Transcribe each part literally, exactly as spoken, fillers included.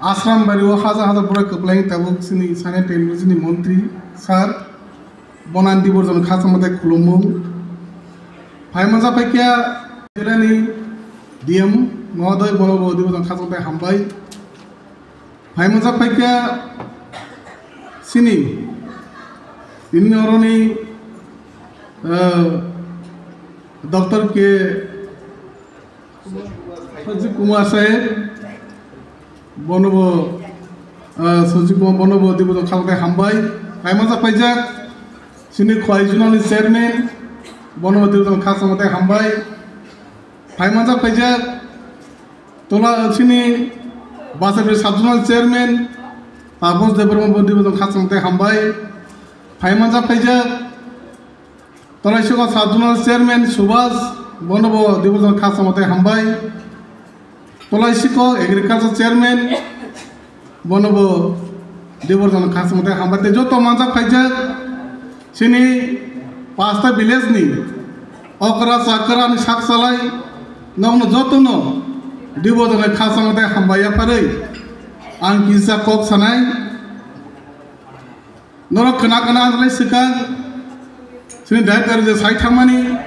Ashram bari o hajar hajar borok kwplai tabuk chini sanitary technology ni montri sir, bono ani diborjon khachangma tei khulumung. Phai manjak phaikha jelani D M mohodoi, bono bo diborjon khachangma tei hambai. Phai manjak phaikha chini bini oroni, ah, Doctor K Sajib Kumar Saheb, bono bo, ah, Sajib Kumar, bono bo diborjon khachangma tei hambai. Phai manjak phaijak chini Khwai Zonal ni Chairman, bono bo diborjon khachangma tei hambai. Phai manjak phaijak tola chini Basabari Sub Zonal Chairman Taposh Debbarma, bo diborjon khachangma tei hambai. Phai manjak phaijak Tolaisiko Sub Zonal Chairman Subhas, bono bo diborjon khachangma tei hambai. Tolaisiko Agriculture Chairman, bono bo diborjon khachangma tei hambai. Tei joto manjak phaijak chini pasta village ni okra chakra ni sak salai nokno jotono diborjon khachangma tei hambai yapharwi ang kisa kok sanai. Norok khna khna ang lai swkang chini director je sai thangmani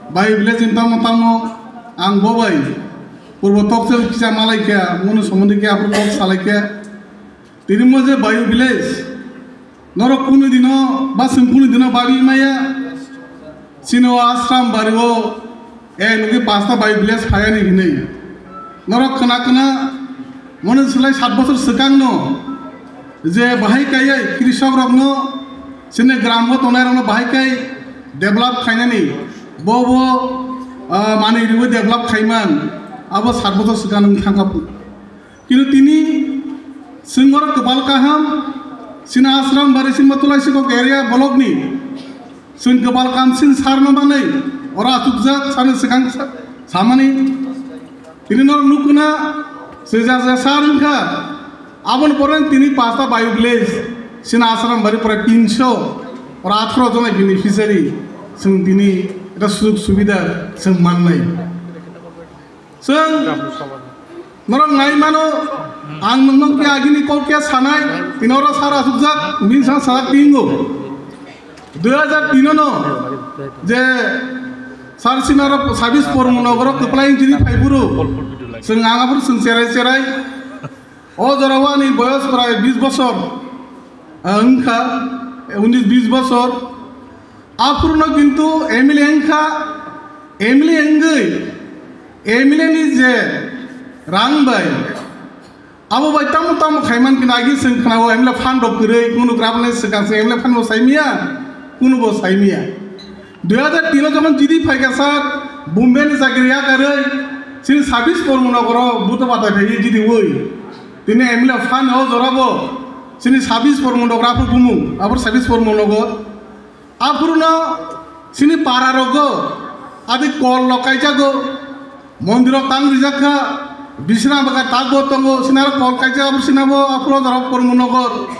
bai village ni tamo tamo ang bo bai purbo tokse kisa malai khe munu somondi khe aphuru kok salai khe tini mo je bai village norok kunu dino ba chwng kunu dino babi maya. Chini o Ashram bari o, eh, nugwi pasta bai village phayani hinwi. Norok khna khna, mone swlai sat bochor swkangno je bahai kaiwi krishok rokno, chini gram o tongnai rokno bahai kai develop khainani, bo bo, ah, manwi riwi develop khaiman, abo sat bochor swkang wng thangkha. Kintu tini chwng oro kwbal kaham, chini Ashram bari, chini Matulai Sikok area block ni chwng kwbal kaham chini sir no manwi oro achukjak sani swkang sa-, samani. Tini norok nukuna se ja ja sir wngkha, aboni pore tini pasta bio village chini Ashram bari pore tinso oro atharo jona beneficiary chwng tini eta sujog subida chwng mannai. Chwng norok nai mano, ang nwng khe agini kok khe sanai, tini oro sir achukjak, bini saka sajak tingo. Dui hajar tin no je sir sinaro sabis pormo nogoro kwplai jini phaiphuru. Chwng ang aphuru chwng cherai cherai. O jorao ani boyos prai bis bosor, ah, wngkha, unis bis bosor. Aphuru no kintu M L A wngkha, M L A wngwi, M L A ni je rang bai, abo bai tamo tamo khaiman khe nagi chwng khna-o, M L A fund rok kwrwi, kunu grabnai swkang se M L A fund bo saimiya, kunu bo saimiya. Dui hajar tin o jokhon jidi phaikha sir, Bombay ni chakri yakarwi, chini sabis pormo nogoro buto batai phaiwi jidi oi. Tini M L A fund o jorabo, chini sabis pormo nogor aphuru bumung, abor sabis pormo nogor. Aphuru no chini para rogo, adi kol lo kaijago, Mondirok tang rijak kha, bisna bwkha takbo tongo, sinaro kol kaisa abo sinabo aphuru o jorao Pormo Nogor.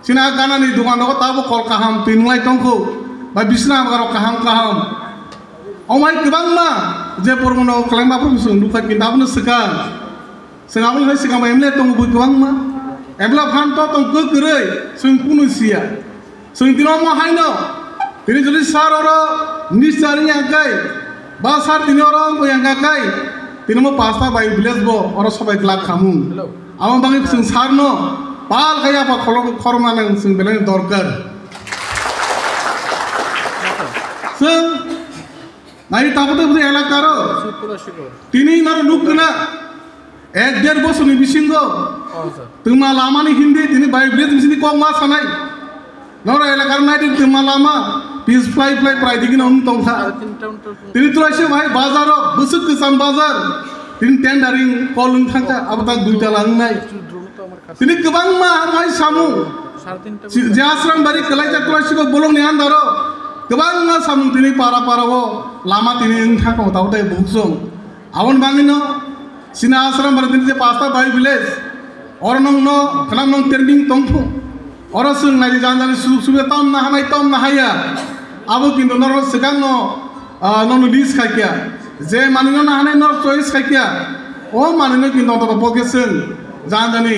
Sina ganani dogan rogo tabo kol kaham twi nwnglai tongkho, bai bisna bwkha rok kaham kaham. Omai kwbangma je Pormo Nogor kwlaima aphuru chwng nukha, kintu abono swkang. Chwng abono hai swkang bai M L A tongo bui kwbangma. M L A phan to tong kwrwi, chwng kunu siya. Chwng tini omo haino, tini jodi sir oro minister wngya kai, ba sir tini oro wngya kai, tini omo pasta bai village bo oro sobai glak khamung. Amo bagwi chwng sir no pal kaya pa khorok khorma nang chwng belai dorkar. Chwng nai tabuk tabuk elaka ro tini naro nuk kana. Ek der bosor ni bisingo twma lama ni hindi tini bai village bisini kok ma sanai. Noro elakar nai di twma lama pis fly fly prai digi na tongkha. Tini tulai se bai bazar o bwswk kwcham bazar. Tini tendering kol wng thangkha abo tak dui tala wng nai. Tini kwbangma hamai samung. Si-, je Ashram bari kwlaijak tulai siko bolong ni andaro kwbangma samung tini para para o lama tini wng thangkha tabuk tai bukhuk song. Aboni bagwino chini Ashram bari tini je pasta bai village, oro nokno khwnam nok training tongphu. Oro chwng nai jani jani sujog subida tom na hanai tom na haya. Abo kintu norok swkangno, ah, nokno list khaikya. Je manwino na hanai norok choice khaikya. O manwino kintu antoto bokhe chwng Jani jani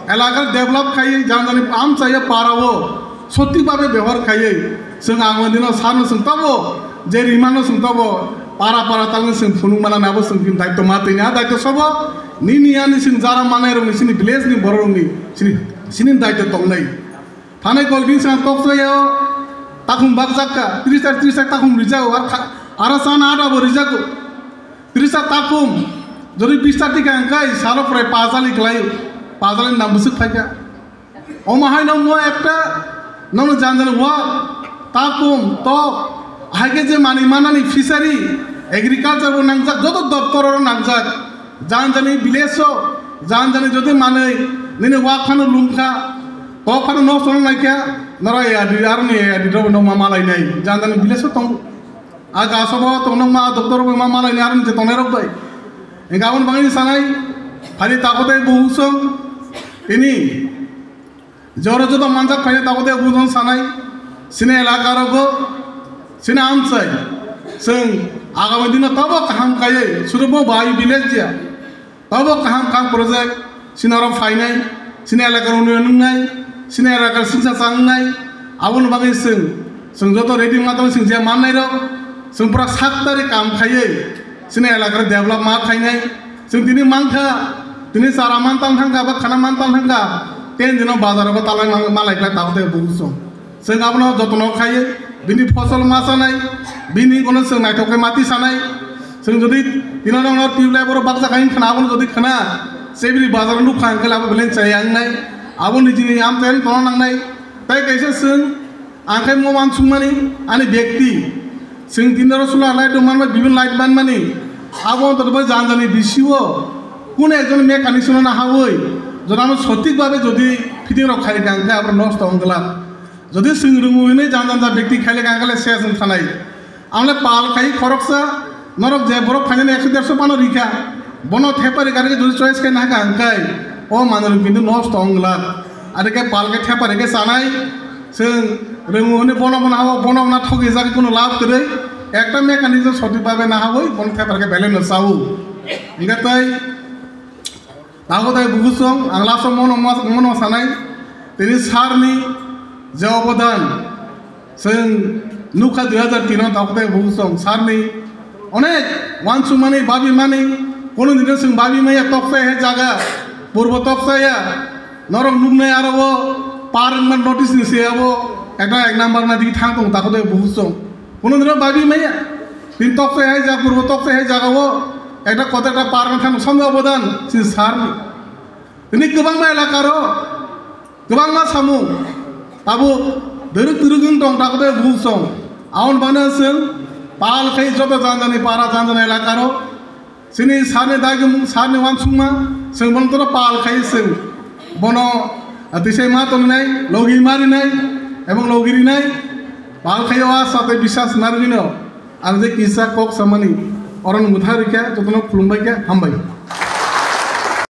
elaka develop khaiwi, jani jani amchaiya para o sothik bhabe bebohar khaiwi, chwng agami dino sano chwng tabo, je rimano chwng tabo, para para talni chwng phunuk mana nabo chwng bini daityo ma twi ni, a daityo sobo nini ani chwng jara manai rokni, chini village ni borok rokni chini, chini daityo tongnai. Thanai kok din sang tok chaya o takhum bakjak ka, tris ta, tris ta takhum rijak o, ar kha-, ara chana ada bo rijak o. Tris ta takhum, jodi bis ta tikha hwnkhe salo prai pajali kwlai o, pajali nam bwswk phai kha. Omo hai no mo ekta, nono jani jani wa takhum tok, hai khe je mani manani fishery, agriculture bo nangjak, joto doptor oro nangjak. Jani jani village o, jani jani jodi manwi nini wak phano lum kha, kok phano nosto wng nai kha, norok A R D, aroni A R D rok no ma malai nai, jani jani village o tong, a gaso bo tong nang ma, doctor bo ma malai nai, aroni je tongnai rok bai. Hingke aboni bagwi sanai, phani takhuk tei bukhuk song, tini Jora joto manjak phaina tabuk tei bukhuk sanai, chini elaka rogo, chini amchai, chwng agami dino tabuk kaham kaiwi, surubo bai village ya, tabuk kaham kaham project, chini oro phainai, chini elaka unnayon wngnai, chini elaka singsa changnai, aboni bagwi chwng, chwng joto ready ma tong, chwng je mannai rok, chwng pura sak tari kam khaiwi, chini elaka develop ma khainai, chwng tini mankha, tini chara mantal thangkha, ba khana mantal thangkha, ten dino bazar o talai mang-, malai khlai tabuk tei bukhuk song. Chwng abono jotono khaiwi, bini phosol ma chanai, bini bono chwng naithok khe mati sanai. Chwng jodi tino nokno tubelai borok baksa khain khna, abono jodi khna, chebri bazar nukha hwnkhe abo belai chaya wngnai. Abo nijini amchaino tongna nangnai. Tai kaisa chwng Ang khe mo uansukmani ani bekti, chwng tini oro solar light rok manmani, bibin light manmani, abo wngtotwi bai jani jani bisio kunu ekjon mechanic no nahawi, jodi ano sothik bhabe jodi fitting rok khairikha, ang khe abo nosto wng glak. Jodi chwng rwngo hinwi jani jani bekti khairikha, ang khe le ses wng thanai. Ang le pal khai khoroksa, norok je borok phainani ekso derso phano rikha, bono thepa rikha rikha jodi choice khe nahakha hwnkhe, o manwi rok kintu nosto wng glak. Are khe pal khe thepa rikhe chanai, chwng rwngo hwnwi bono bono hao, bono bono thogijak, kunu lab kwrwi, ekta mechanic jwng sothik bhabe nahawi, bono thepa rikhe belai no chao. Hingkhe tei Tabuk tei bukhuk song, ang last o mono, mono sanai, tini sir ni je obodan, chwng nukha dui hajar tin o tabuk tei bukhuk song, sir ni onek uansukmani, babimani, kono dino chwng babi maya toksa hai jaga, purbo toksa ya, norok nuknai aro o par wngma notice ni se abo ekta ek number na digi thang tong tabuk tei bukhuk song. Kono dino babi maya. Tin toksa hai jak, purbo toksa hai jaga o ekta kota ekta par wngkha, samung obodan si sir ni. Tini kwbangma elaka ro, kwbangma samung tabuk dwrwk twrwk wng tong, tabuk tei bukhuk song. Aboni bagwi chwng pal khai joto jani jani para, jani jani elaka ro. Chini sir ni dagimung, sir ni uansukma, chwng bono toro pal khai chwng bono, ah, tisai ma tongwi nai, logi ma rinai, ebong logi rinai, pal khai o asa tei biswas narwgwino ang je kisa kok samani, oro no mwthang rikha, jotono khulumbai kha, hambai.